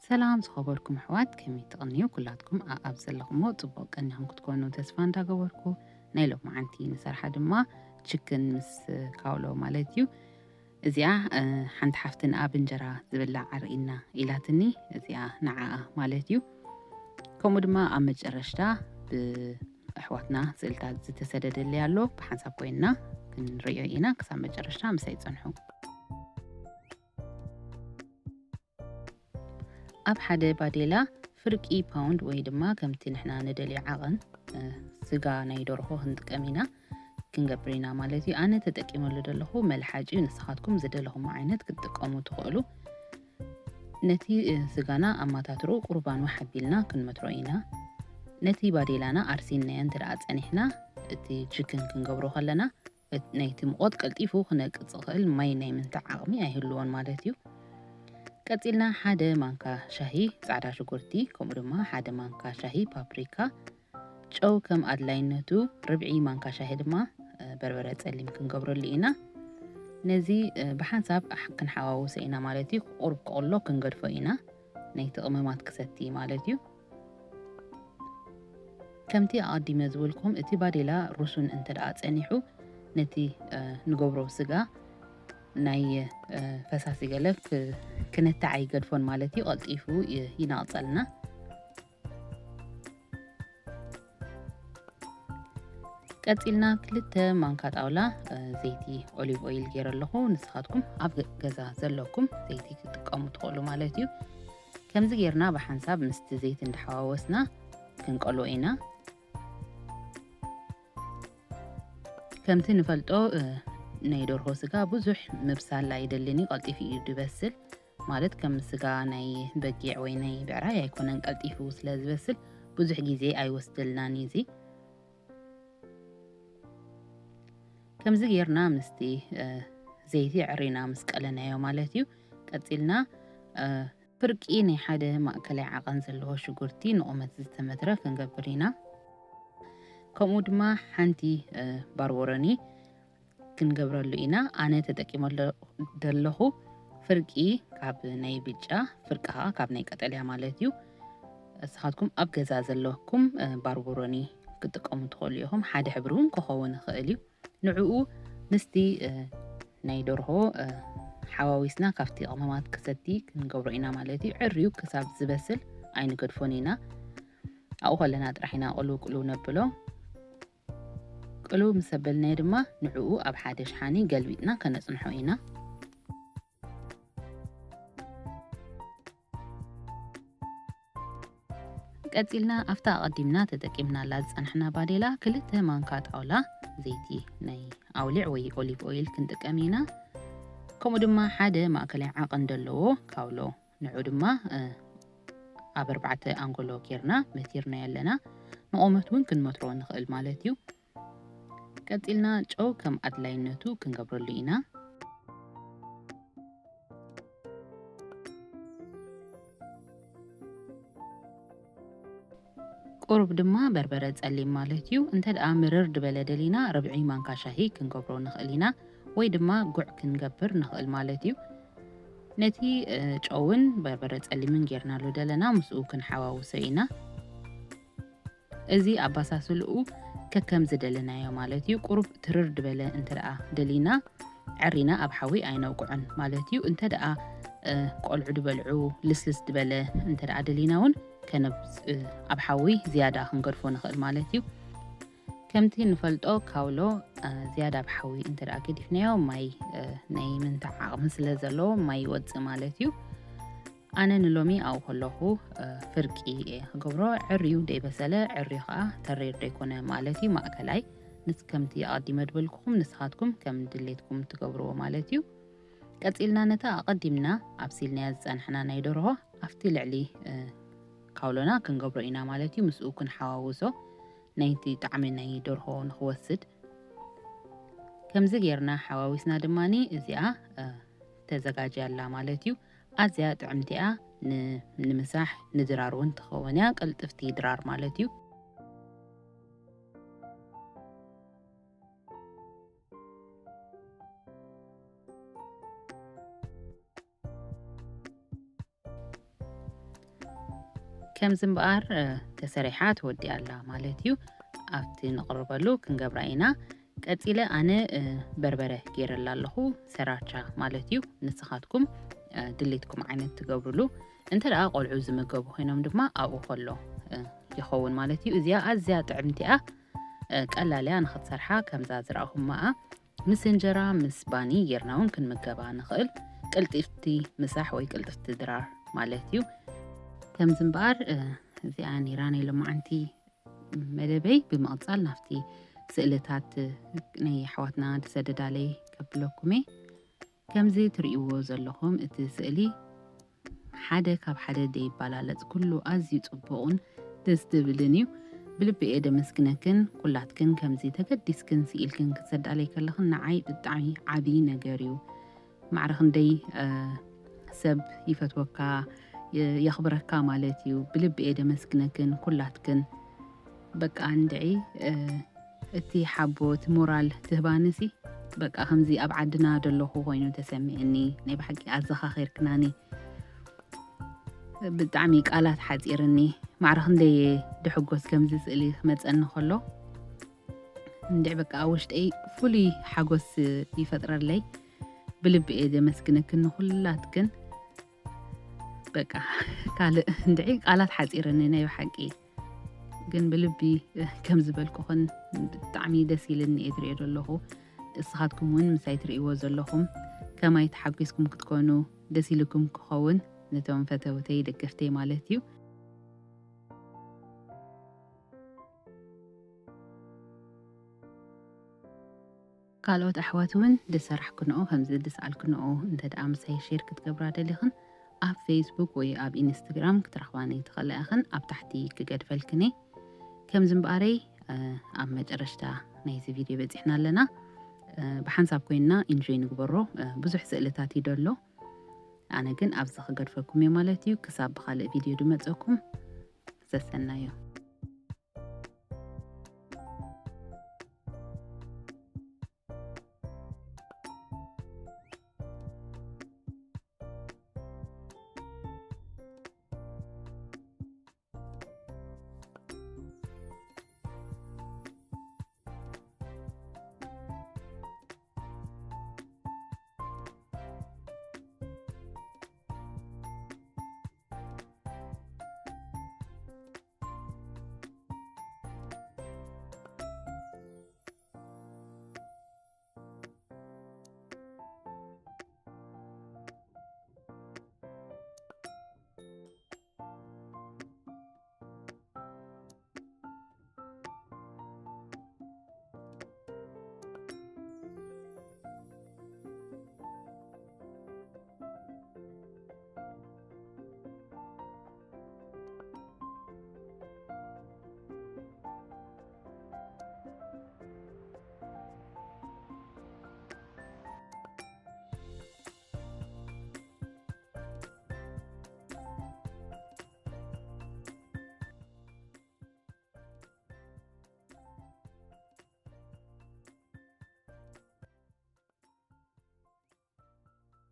ሰላም ዝኸበርኩም ኣሕዋት፣ ከመይ ትቕንዩ? ኩላትኩም ኣኣብ ዘለኹሞ ጽቡቕ ቀኒኹም ክትኮኑ ተስፋ እንዳገበርኩ፣ ናይ ሎማዓንቲ ንሰርሓ ድማ ችክን ምስ ካውሎ ማለት እዩ። እዚኣ ሓንቲ ሓፍትን ኣብ እንጀራ ዝብላዕ ኣርእና ኢላትኒ፣ እዚኣ ንዓኣ ማለት እዩ። ከምኡ ድማ ኣብ መጨረሽታ ብኣሕዋትና ስእልታት ዝተሰደደለይ ኣሎ፣ ብሓንሳብ ኮይንና ክንርእዮ ኢና። ክሳብ መጨረሽታ ምሳይ ይጸንሑ። ኣብ ሓደ ባዴላ ፍርቂ ፓውንድ ወይ ድማ ከምቲ ንሕና ንደልዮ ዓቐን ስጋ ናይ ደርሆ ክንጥቀም ኢና፣ ክንገብር ኢና ማለት እዩ። ኣነ ተጠቂመሉ ዘለኹ መልሓጭ እዩ። ንስኻትኩም ዝደለኹም ዓይነት ክትጥቀሙ ትኽእሉ። ነቲ ስጋና ኣማታትሩ ቁርባን ዋሕ ኣቢልና ክንመትሮ ኢና። ነቲ ባዴላና ኣርሲናዮ እንተ ደኣ ጸኒሕና፣ እቲ ችክን ክንገብሮ ከለና፣ ናይቲ ምቖት ቀልጢፉ ክነቅጽ ዝኽእል ማይ ናይ ምንታዕ ዓቕሚ ኣይህልዎን ማለት እዩ። ቀጺልና ሓደ ማንካ ሻሂ ጻዕዳ ሽጉርቲ፣ ከምኡ ድማ ሓደ ማንካ ሻሂ ፓፕሪካ፣ ጨው ከም ኣድላይነቱ፣ ርብዒ ማንካ ሻሂ ድማ በርበረ ጸሊም ክንገብረሉ ኢና። ነዚ ብሓንሳብ ክንሓዋውሶ ኢና ማለት እዩ። ቁሩብ ክቕሎ ክንገድፎ ኢና፣ ናይቲ ቅመማት ክሰቲ ማለት እዩ። ከምቲ ኣቐዲመ ዝበልኩም፣ እቲ ባዴላ ሩሱን እንተ ደኣ ጸኒሑ፣ ነቲ ንገብሮ ስጋ ናይ ፈሳሲ ገለ ክነትዕ ኣይገድፎን ማለት እዩ። ቀልጢፉ ይነቕጸልና። ቀጺልና ክልተ ማንካ ጣውላ ዘይቲ ኦሊቭ ኦይል ገይረ ኣለኹ። ንስኻትኩም ኣብ ገዛ ዘለኩም ዘይቲ ክትጥቀሙ ትኽእሉ ማለት እዩ። ከምዚ ጌርና ብሓንሳብ ምስቲ ዘይቲ እንዳሓዋወስና ክንቀሎ ኢና። ከምቲ ንፈልጦ ናይ ደርሆ ስጋ ብዙሕ ምብሳል ኣይደልን እዩ፣ ቀልጢፉ እዩ ድበስል። ማለት ከም ስጋ ናይ በጊዕ ወይ ናይ ብዕራይ ኣይኮነን፣ ቀልጢፉ ስለ ዝበስል ብዙሕ ግዜ ኣይወስደልናን እዩ እዚ። ከምዚ ጌርና ምስቲ ዘይቲ ዕሪና ምስ ቀለናዮ ማለት እዩ። ቀጺልና ፍርቂ ናይ ሓደ ማእከላይ ዓቐን ዘለዎ ሽጉርቲ ንቑመት ዝተመትረ ክንገብር ኢና። ከምኡ ድማ ሓንቲ ባርቦረኒ ክንገብረሉ ኢና። ኣነ ተጠቂመ ዘለኹ ፍርቂ ካብ ናይ ብጫ፣ ፍርቂ ከዓ ካብ ናይ ቀጠልያ ማለት እዩ። ንስኻትኩም ኣብ ገዛ ዘለኩም ባርቦረኒ ክትጥቀሙ ትኽእሉ ኢኹም። ሓደ ሕብሪ እውን ክኸውን ይኽእል እዩ። ንዕኡ ምስቲ ናይ ደርሆ ሓዋዊስና ካብቲ ቅመማት ክሰቲ ክንገብሮ ኢና ማለት እዩ። ዕርዩ ክሳብ ዝበስል ኣይንገድፎን ኢና። ኣብኡ ከለና ጥራሕ ኢና ቅሉ ቅሉ ነብሎ። ቅሉ ምስ ኣበልናዮ ድማ ንዕኡ ኣብ ሓደ ሸሓኒ ገልቢጥና ከነጽንሖ ኢና። ቀጺልና ኣብታ ኣቐዲምና ተጠቂምናላ ዝጸናሕና ባዴላ ክልተ ማንካ ጣውላ ዘይቲ ናይ ኣውሊዕ ወይ ኦሊቭ ኦይል ክንጥቀም ኢና። ከምኡ ድማ ሓደ ማእከላይ ዓቐን ዘለዎ ካውሎ፣ ንዑ ድማ ኣብ ኣርባዕተ ኣንጎሎ ጌርና መቲርናዮ ኣለና። ንቑመት እውን ክንመትሮ ንኽእል ማለት እዩ። ቀጺልና ጨው ከም ኣድላይነቱ ክንገብረሉ ኢና። ቁሩብ ድማ በርበረ ጸሊም ማለት እዩ። እንተ ደኣ ምርር ድበለ ደሊና ርብዒ ማንካ ሻሂ ክንገብሮ ንኽእል ኢና፣ ወይ ድማ ጉዕ ክንገብር ንኽእል ማለት እዩ። ነቲ ጨውን በርበረ ጸሊምን ጌርናሉ ደለና ምስኡ ክንሓዋውሶ ኢና። እዚ ኣባሳስልኡ ከከም ዝደለናዮ ማለት እዩ። ቁሩብ ትርር ድበለ እንተ ደኣ ደሊና፣ ዕሪና ኣብ ሓዊ ኣይነውቅዖን ማለት እዩ። እንተ ደኣ ቆልዑ ድበልዑ ልስልስ ድበለ እንተ ደኣ ደሊና እውን ከነብ ኣብ ሓዊ ዝያዳ ክንገድፎ ንኽእል ማለት እዩ። ከምቲ ንፈልጦ ካውሎ ዝያዳ ኣብ ሓዊ እንተ ደኣ ገዲፍናዮ ማይ ናይ ምንታዕ ዓቕሚ ስለ ዘለዎ ማይ ይወፅእ ማለት እዩ። ኣነ ንሎሚ ኣብኡ ከለኹ ፍርቂ እየ ክገብሮ። ዕርዩ ደይበሰለ፣ ዕርዩ ከዓ ተሪር ደይኮነ ማለት እዩ፣ ማእከላይ። ንስ ከምቲ ኣቐዲመ ድበልኩኹም ንስኻትኩም ከም ድሌትኩም ትገብርዎ ማለት እዩ። ቀጺልና ነታ ኣቐዲምና ኣብሲልናያ ዝጸናሕና ናይ ደርሆ ኣብቲ ልዕሊ ካውሎና ክንገብሮ ኢና ማለት እዩ። ምስኡ ክንሓዋውሶ ናይቲ ጣዕሚ ናይ ደርሆ ንኽወስድ። ከምዚ ጌርና ሓዋዊስና ድማኒ እዚኣ ተዘጋጅያ ኣላ ማለት እዩ። ኣዝያ ጥዕምቲ እያ። ንምሳሕ ንድራር እውን ትኸውን እያ። ቅልጥፍቲ ድራር ማለት እዩ። ከምዚ እምበኣር ተሰሪሓ ተወዲኣ ኣላ ማለት እዩ። ኣብቲ ንቕርበሉ ክንገብራ ኢና። ቀጺለ ኣነ በርበረ ገይረላ ኣለኹ፣ ሰራቻ ማለት እዩ። ንስኻትኩም ድሌትኩም ዓይነት ትገብሩሉ። እንተ ደኣ ቆልዑ ዝምገቡ ኮይኖም ድማ ኣብኡ ከሎ ይኸውን ማለት እዩ። እዚኣ ኣዝያ ጥዕምቲ እያ፣ ቀላል እያ ንኽትሰርሓ። ከምዛ ዝረኣኹማኣ ምስ እንጀራ ምስ ባኒ ጌርና እውን ክንምገባ ንኽእል። ቅልጥፍቲ ምሳሕ ወይ ቅልጥፍቲ ድራር ማለት እዩ። ከምዚ እምበኣር እዚኣ ነይራ ናይ ሎማዓንቲ መደበይ። ብምቕጻል ናብቲ ስእልታት ናይ ኣሕዋትና ዝሰደዳለይ ከብለኩም እየ። ከምዚ ትርእይዎ ዘለኹም እቲ ስእሊ ሓደ ካብ ሓደ ዘይባላለጽ ኩሉ ኣዝዩ ጽቡቕን ደስ ዝብልን እዩ። ብልቢ እየ ደመስግነክን ኩላትክን ከምዚ ተገዲስክን ስኢልክን ክትሰዳለይ ከለኽን ንዓይ ብጣዕሚ ዓቢ ነገር እዩ። ማዕረ ክንደይ ሰብ ይፈትወካ የኽብረካ ማለት እዩ። ብልቢ እየ ደመስግነክን ኩላትክን። በቃ እንድዒ እቲ ሓቦ እቲ ሞራል ትህባንሲ በቃ ከምዚ ኣብ ዓድና ዘለኹ ኮይኑ ተሰሚዕኒ። ናይ ብሓቂ ኣዘኻኺርክናኒ። ብጣዕሚ ቃላት ሓፂርኒ። ማዕረ ክንደይ ድሕጎስ ከምዚ ስእሊ ክመፀኒ ከሎ እንድዒ በቃ ኣብ ውሽጠይ ፍሉይ ሓጎስ ይፈጥረለይ። ብልቢ እየ ዘመስግነክን ንኩላትክን። በቃ ካልእ እንድዒ ቃላት ሓፂርኒ ናይ ብሓቂ። ግን ብልቢ ከም ዝበልኩኽን ብጣዕሚ ደስ ኢልኒ እየ ትሪኦ ዘለኹ። እስኻትኩም እውን ምሳይ ትርእይዎ ዘለኹም ከማይ ተሓጒስኩም ክትኮኑ ደስ ኢልኩም ክኸውን ነቶም ፈተውተይ ደገፍተይ ማለት እዩ። ካልኦት ኣሕዋት እውን ዝሰራሕክንኦ ከምዚ ዝሰኣልክንኦ እንተ ደኣ ምሳይ ሼር ክትገብራ ደሊኽን ኣብ ፌስቡክ ወይ ኣብ ኢንስትግራም ክትረኽባኒ ትኽእላ ኢኽን። ኣብ ታሕቲ ክገድፈልክን እየ። ከምዚ እምበኣረይ ኣብ መጨረሽታ ናይዚ ቪድዮ በፂሕና ኣለና። ብሓንሳብ ኮይንና ኢንጆይ ንግበሮ። ብዙሕ ስእልታት እዩ ደሎ። ኣነ ግን ኣብዚ ክገድፈኩም እየ ማለት እዩ። ክሳብ ብኻልእ ቪድዮ ድመፀኩም ሰሰናዩ።